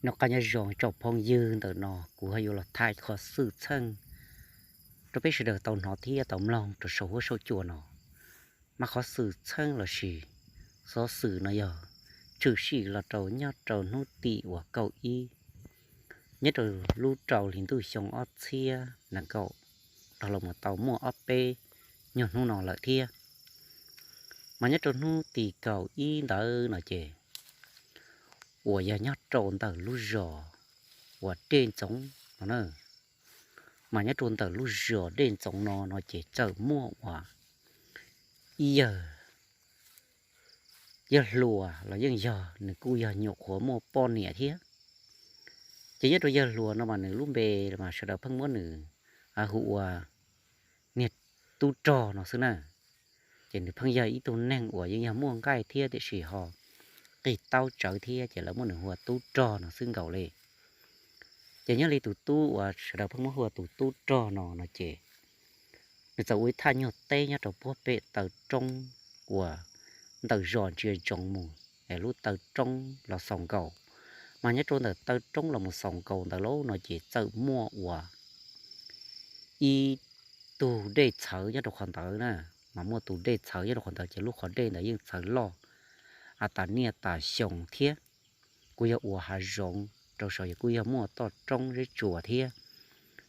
Noj qab nyob zoo tsoom phooj ywg, ntawm no kuv ho yuav los tham qhov xwm txheej rau peb sawv daws tau hnov thiab tau mloog rau saum huab saum cua no. Mas qhov xwm txheej los sis xov xwm no yog tshwm sim los rau nyob rau hnub tim uas kaum ib, nyob rau lub rau hli ntuj xyoo ob txhiab nees nkaum, dhau los mus tau muaj ob peb nyuag hnub no lawm thiab. Mas nyob rau hnub tim kaum ib ntawd no ces uas yog nyob rau ntawm lub zos uas Dej Ntxoov no na, mas nyob rau ntawm lub zos Dej Ntxoov no no ces txawm muaj uas ib yawg, yawg hluas los yeej yog nws kuj yog nyuam qhuav muaj poj niam thiab. Ces nyob rau yawg hluas no mas nws lub npe mas sawv daws pheej muab nws hu ua niag Tub Rog no xwb na. Ces nws pheej yog ib tug neeg uas yeej yog muaj nqaij thiab tiam sis ho qig taub tsawv thiab ces lawv muab nws hu ua Tub Rog no xwb nkaus li. Ces nyob li tus tub uas sawv daws pheej muab hu ua tus Tub Rog no no ces nws txawm ua ib thaj nyuag teb nyob rau puag pem taw roob uas ntawm zos ntsia ntsoov mus es lub taw roob los xaus nkaus. Mas nyob rau ntawm taw roob los mus xaus nkaus ntawd lauj no ces txawm muaj uas ib tug dej txhawv nyob rau qhov ntawd na. Mas muaj tus dej txhawv nyob rau qhov ntawd ces lub qhov dej ntawd yeej txhawv loj tas niaj tas xyoo thiab. Kuj yog ua hav zoov rau saum, yog kuj yog muaj toj roob zeb tsuas thiab,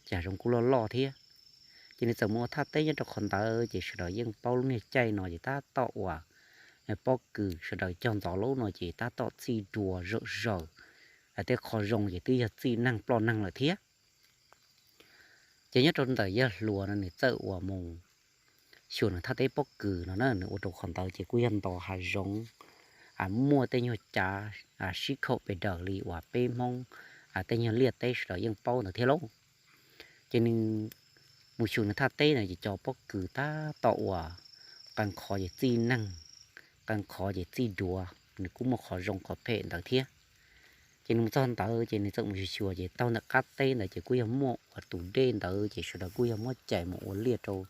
ces hav zoov kuj loj loj thiab. Ces nws txawm mus ua thaj teb nyob rau qhov ntawd ces sawv daws yeej paub lub niag caij no ces tab tom uas pob kws sawv daws cog ntxov lauj no ces tab tom txij dua zom zaws, tej qho zoo ces twb yog txij neeg ploj neeg lawm thiab. Ces nyob rau ntawm yawg hluas no nws txawm uas mus xyuas nws thaj teb pob kws no na, nws ua rau qhov ntawd ces kuj yog nto hav zoov, muaj tej nyuag cav sib khaum pes daws li uas peb Hmoob tej nyuag liaj teb sawv daws yeej paub ntawd thiab lauj. Ces nws mus xyuas nws thaj teb no ces cov pob kws tab tom uas qee qhov ces txij neeg, qee qhov ces txij duav, nws kuj muaj qhov zoo qhov phem ntawd thiab. Ces nws mus txog ntawd ces nws txawm mus xyuas xyuas ces taug ntawm qab teb ntawd ces kuj yog muaj uas tus dej ntawd ces sawv daws kuj yog muab cais mus ua liaj rau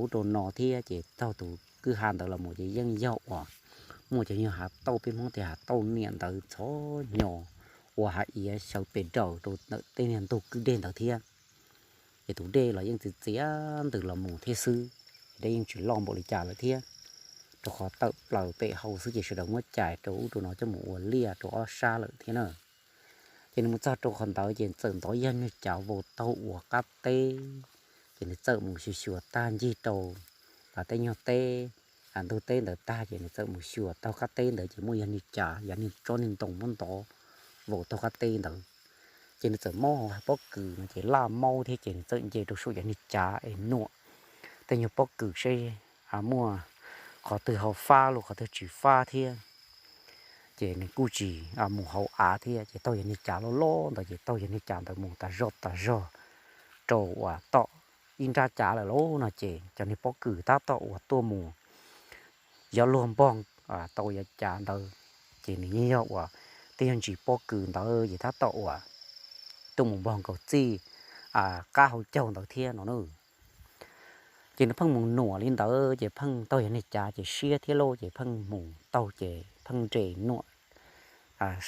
ub rau no thiab. Ces taug tus kwj ha ntawd los mus ces yeej yog uas muaj cov nyuag hav tauj, peb Hmoob tias hav tauj niam ntawd txhov nyos ua hav iav xyaw pes daws rau ntawm tej niag ntug kwj dej ntawd thiab. Ces tus dej los yeej txiav txiav ntws los mus thiab xwb, dej yeej tsis loj npaum li cas lawm thiab, rau qhov tawm plaws pem hau xwb ces sawv daws muab cais rau ub rau no coj mus ua liaj rau ob sab lawm thiab na. Ces nws mus txog rau qhov ntawd ces txawm ntov ib yag niag cav vau taug uas qab teb, ces nws txawm mus xyuas xyuas tag ncig rau tej nyuag teb, ntug teb ntawd tag ces nws txawm mus xyuas taug qab teb ntawd ces muaj yag niag cav, yog niag tsob niag ntoo muab ntov vau taug qab teb ntawd. Ces nws txawm maub hauv pob kws no ces laj maub thiab ces nws txawm nce rau saum yog niag cav es nuam tej nyuag pob kws seb muaj qhov twg ho fab los qhov twg tsis fab thiab. Ces nws kuj tsis mus hauv av thiab ces taug yog niag cav loj loj ntawd ces taug yog niag cav ntawd mus tas zog tas zog rau uas tom ib nrab cav lawm lauj no ces cov niag pob kws tab tom uas tuaj mus yuav luag npog tau yog cav ntawd. Ces nws yeej yog uas tej yog ntsis pob kws ntawd ces tab tom uas tuaj mus npog nkaus txij qab hauv caug ntawd thiab no na. Ces nws pheej mus nuam li ntawd ces pheej taug yog niag cav ces siab thiab lauj ces pheej mus taug ces pheej nres nuam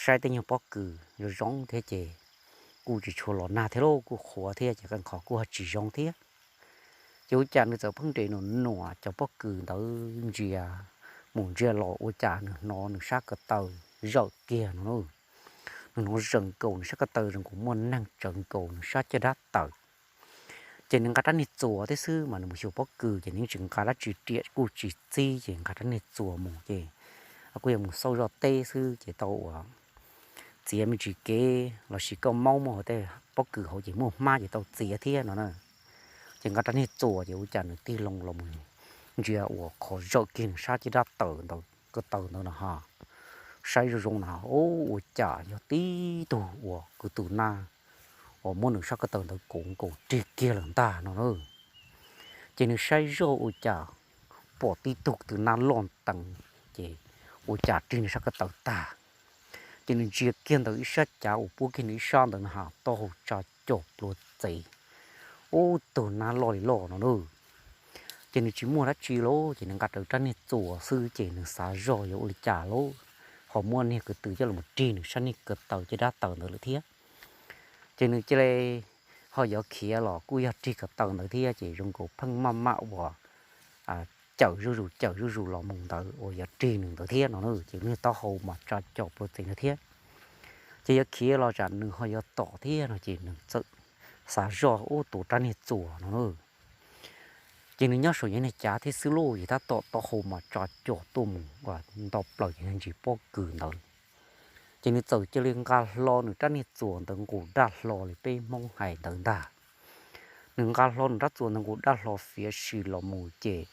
saib tej nyuag pob kws zoo zoo thiab ces kuj tsis tshua los nag thiab lauj, kuj qhuav thiab ces qee qhov kuj ho tsis zoo thiab. Ces ua cas nws txawm pheej nres nuam nuam cov pob kws ntawd ntsia mus ntsia los ua cas nws hnov nws sab ko taw zawm kiag no. Nws hnov zees nkaus nws sab ko taw zoo nkaus muaj neeg tsawv nkaus nws sab caj dab tawm. Ces nws nqa rab niag txuas thiab xwb mas nws mus xyuas pob kws ces nws yeej tsis nqa dab tsi riam kuj tsis txib ces nqa rab niag txuas mus ces kuj yog mus xauj zoj teb xwb ces tau uas txiav me ntsis kev los sis koj maub muaj hauv tej pob kws hauv ces muaj hmab ces tau txiav thiab no na. Ces nqa rab niag txuas ces ua cas nws tig loo los mus ntsia uas qhov zawm kiag nws sab caj dab tawm ntawd ko taw ntawd no ha, saib zoo zoo no ha, ua cas yog tib tug uas kwv tus nab uas muab nws sab ko taw ntawd kaus nkaus rig kiag lawm ntag no na. Ces nws saib zoj ua cas pom tib tug kwv tus nab loj nteev, ces ua cas rig nws sab ko taw tag. Ces nws ntsia kiag ntawd ib sab cav uas puab kiag nws ib sab ntawd no ha, taub hau tsa cog plua txev, ub tug nab loj li loj no na. Ces nws tsis muaj dab tsi lauj ces nws nqa rawv rab niag txuas xwb ces nws xav zoj yuav ua li cas lauj, ho muaj niag ko tw coj los rig nws sab niag ko taw caj dab taw ntawd lawm thiab. Ces nws cia li ho yuav khiav los kuj yog rig ko taw ntawd thiab ces zoo nkaus pheej maj maj uas cawm zuj zus cawm zuj zus los mus ntawd uas yuav rig nws ntawd thiab no na, ces niag taub hau mas tsa cos plhuav txev ntawd thiab. Ces yuav khiav los tsam nws ho yuav tom thiab no ces nws txawm xav zoj ub tus rab niag txuas no na. Ces nws nyob saum yov niag cav thiab xwb lauj, ces tab tom taub hau mas tsa cos tuaj mus uas nto plaws ces nws ntsis pob kws ntawd. Ces nws txawm cia li nqa hlo nws rab niag txuas ntawd nqus daj hlo li peb Hmoob hais ntawd ntag. Nws nqa hlo nws rab txuas ntawd nqus daj hlo fiav si los mus ces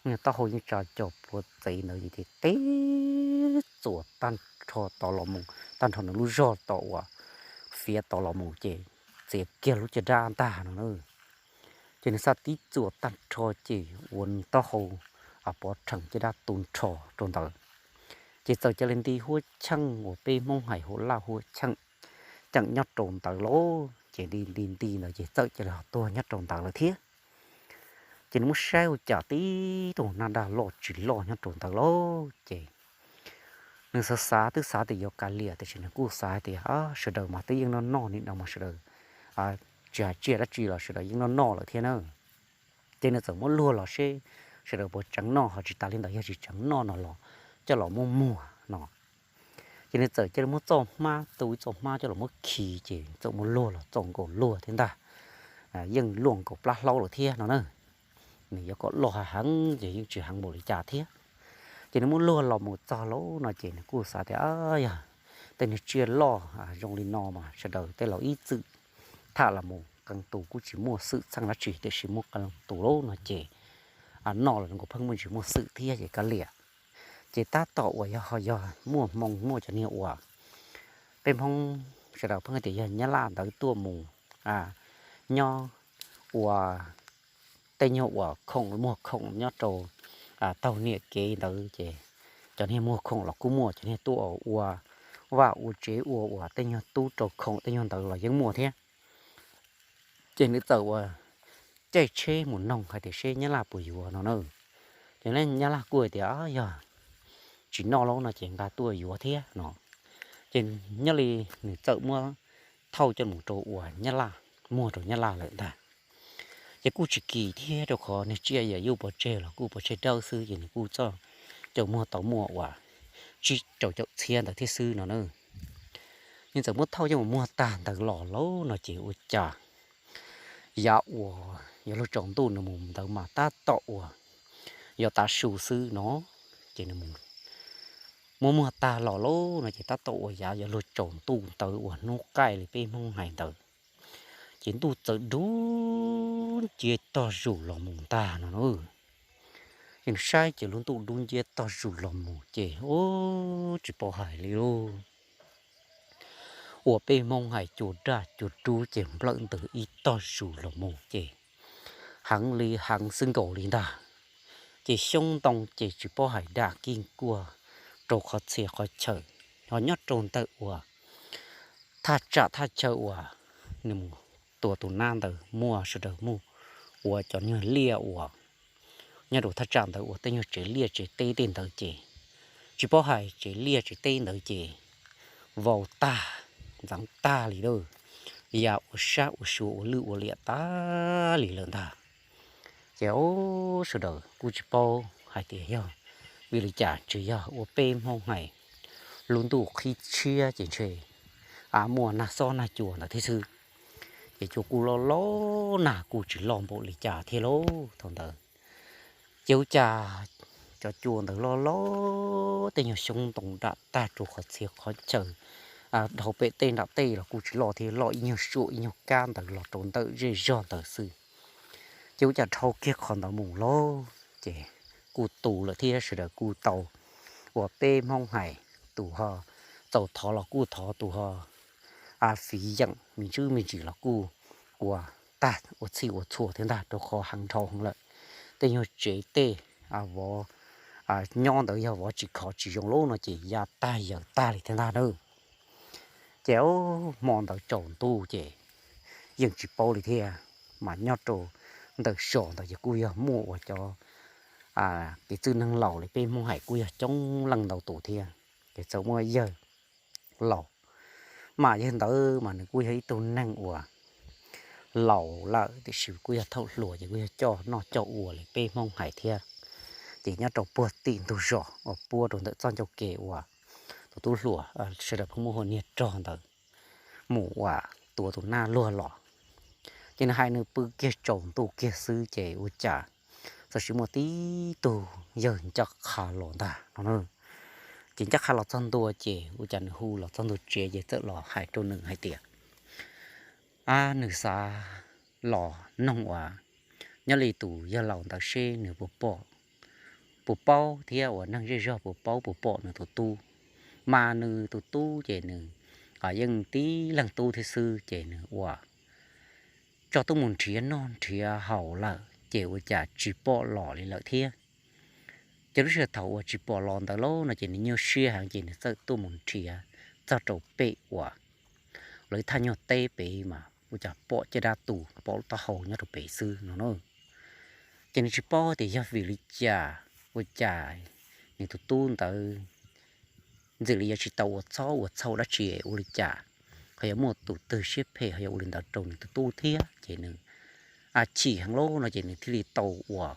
niag taub hau yeej tsa cos plhuav txev ntawd ces tib txuas tag nrho tod los mus, tag nrho nws lub zog tod uas fiav tod los mus ces txiav kiag lub caj dab ntag no na. Ces nws xav tib txuas tag nrho ces ua nws taub hau pov rhees caj dab tu nrho rau ntawd. Ces txawm cia li nti huab cheej uas peb Hmoob hais hauv laj huab cheej ceem nyob rau ntawd lauj, ces nti nti nti ntawd ces txawm cia li ho tuag nyob rau ntawd lawm thiab. Ces nws muab saib ua cas tib tug nab dag loj tsis loj nyob rau ntawd lauj, ces nws xav xav twb xav tias yuav kav liam tiam sis nws kuj xav hais tias sawv daws mas twb yeej noj noj li no mas sawv daws tsis hais tsiaj dab tsi los sawv daws yeej noj noj lawm thiab na. Ces nws txawm muab luag los seb sawv daws puas tseev noj, ho tsis tas li ntawd yog tsis tseev noj no los coj los muab muag no. Ces nws txawm cia li muab txoj hmab, tu ib txoj hmab coj los muab khi, ces txawm muab luag los txaus nkaus luag thiab ntag. Yeej luaj nkaus plab hlaub lawm thiab no na. Nws yuav kom loj heev ces yeej tsis heev npaum li cas thiab. Ces nws muab luag los mus txog lauj no ces nws kuj xav tias yog tej niag tsiaj loj zoo li no mas sawv daws tej laus ib txwm tham los mus qee tus kuj tsis muaj xwm txheej dab tsi, tiam sis muaj qee tus lauj no ces noj los nkaus pheej muaj ntsis muaj xwm thiab ces kav liam. Ces tab tom uas yog ho yog muaj hmoo muaj cov niag uas peb Hmoob sawv daws pheej tias yog Nyab Laj ntawd tuaj mus nyob ua tej nyuag uas khoom muag khoom nyob rau taug niam kev ntawd ces cov niag muag khoom los kuj muaj, cov niag tuaj ua vaj ua tsev ua uas tej nyuag tub rau khoom tej nyuag ntawd los yeej muaj thiab. Ces nws txawm ua caij tsheb mus noog hais tias seb Nyab Laj puas yuav no na. Ces Nyab Laj kuj hais tias yog tsis noj lauj no ces nqa tuaj yuav thiab no. Ces nyob li nws txawm muab thauj coj mus rau uas Nyab Laj, muag rau Nyab Laj lawm ntag. Ces kuj tsis kim thiab rau qhov niag tsiaj yam yuj pov tseg los kuj pov tseg dawb xwb ces nws kuj txawm muag tau muaj uas tsib rau caum txhiab ntawd thiab xwb no na. Nws txawm muab thauj coj mus muag tag ntawd los lauj no ces ua cas yav uas yuav luag tsaus ntuj nws mus ntawd mas tab tom uas yuav tav su xwb no. Ces nws mus muab muag tag los lauj no ces tab tom uas yav yuav luag tsaus ntuj ntawd uas hnub qaij li peb Hmoob hais ntawd, ces ntuj txawm dub nciab tog zus los mus ntag no na. Ces nws saib ces lub ntuj dub nciab tog zus los mus ces ub tsis paub hais li lauj. Uas peb Hmoob hais cua daj cua dub ces nplawm ntws ib tog zus los mus ces heev li heev xwb nkaus li ntag. Ces xyoob ntoo ces tsis paub hais dam kij kuaj rau qhov txhia qhov chaw, ho nyob rau ntawm uas thaj tsam thaj chaw uas nws mus tua tus nab ntawd muaj sawv daws muaj ua cov nyuag liaj uas nyob rau thaj tsam ntawd uas tej nyuag tsev liaj tsev teb tej ntawd ces tsis paub hais tsev liaj tsev teb ntawd ces vau tag ntxeev tag li lawm, ya ua sab ua sua ua lwj ua liam tag li lawm ntag. Ces sawv daws kuj tsis paub hais tias yog vim li cas, tsuas yog ua peb Hmoob hais lub ntuj qhib tshiab ces ntshe muaj nag xob nag cua ntawd thiab xwb. Ces cua kuj loj loj, nag kuj tsis loj npaum li cas thiab lauj thaum ntawd. Ces ua cas cov cua ntawd loj loj, tej nyuag xyoob ntoo dam tag rau qhov txhia qhov chaw, dhau pem tej nram tej los kuj tsis loj thiab, loj ib nyuag suam ib nyuag kab ntawd los rau ntawm zej zog ntawd xwb. Ces ua cas dhau kiag qhov ntawd mus lauj, ces kuj tu lawm thiab, sawv daws kuj tau ua peb Hmoob hais, tus ho txaus thov los kuj thov, tus ho fiv yeem me ntsis me ntsis los kuj ua tag ua txhij ua txhua thiab ntag, rau qhov heev dhau heev lawm. Tej nyuag tsev tej vov nyob ntawd yog vov tsis khov tsis zoo lauj no ces ya tag yaws tag li thiab ntag na. Ces hmo ntawd tsaus ntuj ces yeej tsis paub li thiab, mas nyob rau ntawm zos ntawd ces kuj yog muaj ua cov kev txwj neeg laus li peb Hmoob hais kuj yog coob leej ntau tus thiab. Ces txawm muaj yawg laus, mas yawg ntawd mas nws kuj yog ib tug neeg uas laus lawm tiam sis kuj yog thaum hluas ces kuj yog coj noj coj ua li peb Hmoob hais thiab. Ces nyob rau puag tim ntug zos uas puab rau ntawm txoj ncauj ke uas tus tub hluas sawv daws pheej muab hu ua Niag Rog ntawd mus uas tua tus nab luag los. Ces nws hais nws pw kiag tsaus ntuj kiag xwb ces ua cas txawm sis muaj tib tug yawg ncaj qha los ntag no. Ces ncaj qha los txog ntua ces ua cas nws hu los txog ntua tsev ces txawm los hais rau nws hais tias, a, nws xav los noog uas nyob li tus yawg laus ntawd seb nws puas pom, puas paub thiab uas neeg zej zog puas paub puas pom nws tus tub. Mas nws tus tub ces nws yeej tib leeg tub thiab xwb ces nws ua tso tuaj mus nrhiav noj nrhiav haus lawm ces ua cas tsis pom los li lawm thiab. Ces lub sij hawm thaum uas tsis pom los ntawd lauj no ces nws nyuaj siab heev ces nws txawm tuaj mus nrhiav txog rau pem uas lawv thaj nyuag teb pem mas ua cas pom caj dab tu pom lub taub hau nyob rau pem xwb no na. Ces nws tsis paub tias yog vim li cas ua cas nws tus tub ntawd ntxim li yuav tsis tau ua txhob ua txhaum dab tsi ua li cas, ho yuav muaj tus twg siab phem ho yuav ua li ntawd rau nws tus tub thiab ces nws chim heev lauj no ces nws thiaj li tau ua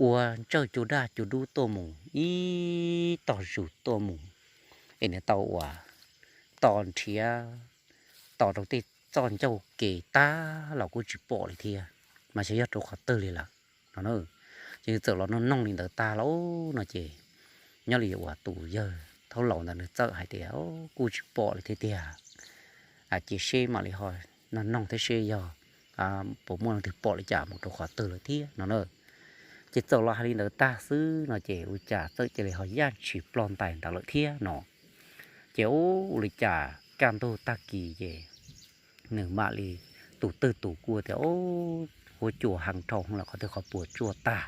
ua ntsawj cua daj cua dub tuaj mus ib tog zus tuaj mus es nws tau ua tos nrhiav tos rau tej txoj ncauj ke tag los kuj tsis pom li thiab, mas xyov yog rau qhov twg li lawm no. Ces nws txawm los noog noog li ntawd tag lauj no ces nyob li uas tus yawg thaub laus ntawd nws txawm hais tias kuj tsis pom li thiab tiag, ces seb mam li ho noog noog thiab seb yog puas muaj leej twg pom li cas mus rau qhov twg lawm thiab no na. Ces txawm los hais li ntawd tag xwb no ces ua cas txawm cia li ho yaj ntshis ploj ntais ntawd lawm thiab no. Ces ua li cas kaj ntug tag kis ces nws mam li tus twg tus kuj tias, huab cua heev dhau lawm qhov twg qhov puas tsuaj tag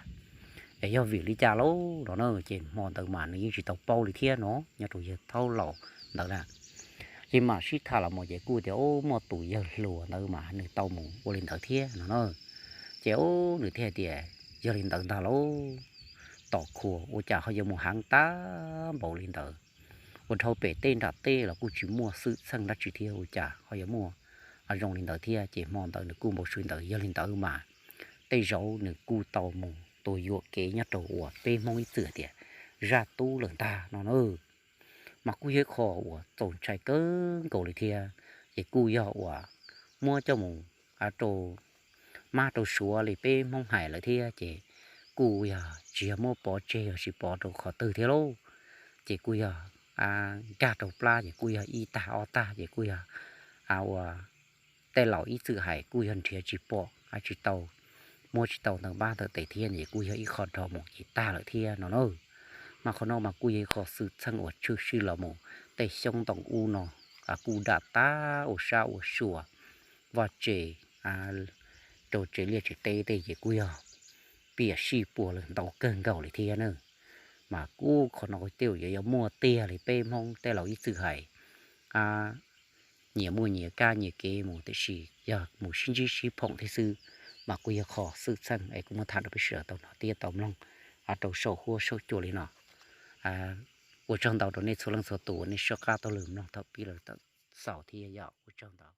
es yog vim li cas lauj no na. Ces hmo ntawd mas nws yeej tsis tau paub li thiab no nyob rau yawg thaub laus ntawd na. Ces mam sib tham los mus ces kuj tias muaj tus yawg hluas ntawd mas nws tau mus ua li ntawd thiab no na. Ces nws thiaj hais tias yog li ntawd ntag lauj, tom qhua ua cas ho yuav mus heev tag npaum li ntawd, ua dhau pem teb nram teb los kuj tsis muaj xwm txheej dab tsi thiab ua cas ho yuav muaj zoo li ntawd thiab. Ces hmo ntawd nws kuj npau suav li ntawd, yog li ntawd mas tej zaum nws kuj tau mus tua yuam kev nyob rau uas peb Hmoob ib txwm tias zaj tub lawm ntag no na. Mas kuj yog ib qho uas txaus ntshai kawg nkaus li thiab. Ces kuj yog uas muab coj mus rau mab rau suav li peb Hmoob hais lawm thiab ces kuj yog tsis yog muab pov tseg yog tsis pov rau qhov twg thiab lauj. Ces kuj yog nkag rau plab ces kuj yog ib tag ob tag ces kuj yog ua tej laus ib txwm hais kuj yog nrhiav tsis pom, tsis tau, muab tsis tau ntawm npab ntawm tes thiab ces kuj yog ib qho dhau mus ces tag lawm thiab no na. Mas qhov no mas kuj yog ib qho xwm txheej uas tshwm sim los mus tej xyoob ntoo ub no kuj dam tag ua sab ua sua, vaj tse rau tsev liaj tsev teb tej ces kuj yog piam sij puas lawm ntau kawg nkaus li thiab na. Mas kuj qhov no tej zaum yuav yog muaj tiag li peb Hmoob tej laus ib txwm hais, nyias muaj nyias kab nyias kev mus tiam sis yog mus sib ntsib sib phoom thiab xwb. Mas kuj yog qho xwm txheej es kuv muab tham rau peb sawv daws tau hnov thiab tau mloog rau saum huab saum cua li no. Ua tsaug ntau rau nej txhua leej txhua tus uas nej soj qab taug lw mloog thaum pib los txaus thiab yog ua tsaug ntau.